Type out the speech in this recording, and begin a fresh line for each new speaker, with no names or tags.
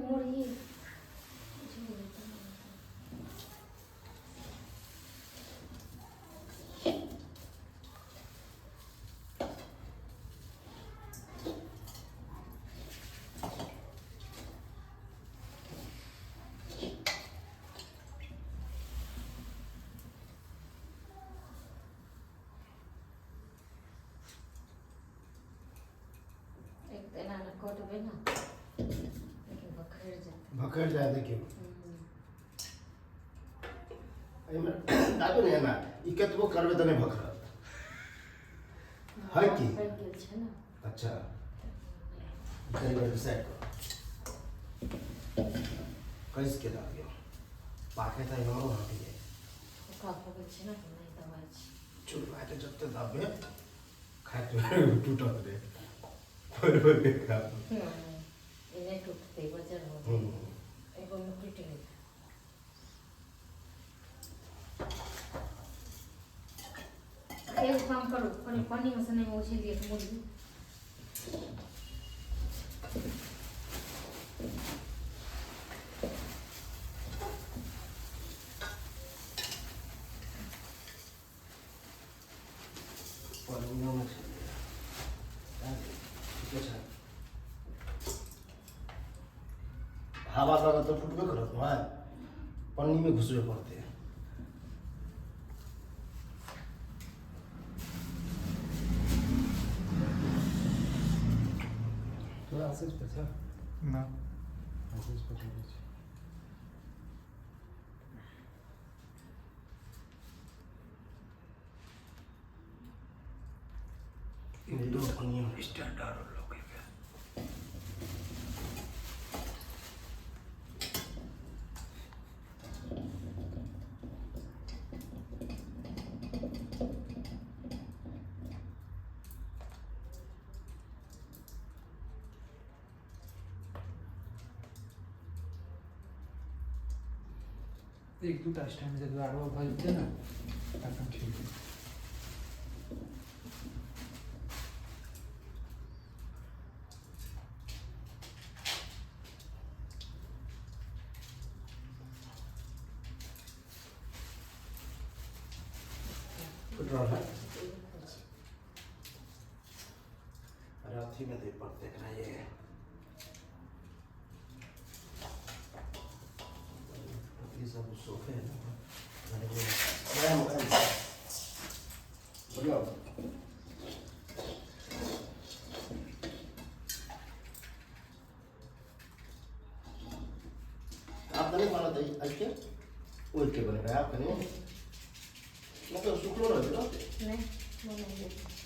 मुरही एक तऽ एना एना कटबै ने, लेकिन भखरि जेतै।
भखरि जाय, देखियौ। एहिमे दाबू ने एना, ई कतबो करबै तऽ नहि भखरत है की?
पाकि गेल छै ने।
अच्छा, कनी बेर साइड करू, कसि के दऽ दियौ, पाके तऽ हमरो हाथ जाइ।
सुखा भऽ गेल छै ने, तऽ नहि दबाइ छै।
चुल्हा के जते दबे खाइत टूटत रे, फोड़ि फोड़ि के खायब।
ई नहि टूटतै, वजन हो गेल। एगो मे टूटि गेल। एगो काम करू, कनि पानिमे से नहि उछलि दिअ तऽ मुर्गी।
पनियोमे छलै, ठीके छै। हवा लागत तऽ फुटबे करत भाय, पन्नीमे घुसबे पड़तै। तोरा आशीष पर छ?
ना।
आशीष पर चलै छै।
स्टैंड आर लोग। एक दूटा स्टैंड जे आरो भऽ जेतै ने, तखन ठीक।
फुट रहल है। अरे, अथी में दे पड़ते एकरा, ये सब सोफे है ना। अरे वो बढ़िया। आप नहीं माना था आज के ओढ़ के बनेगा आप नहीं, मतलब सुखलो रहते रहते।
नहि, बनाइए।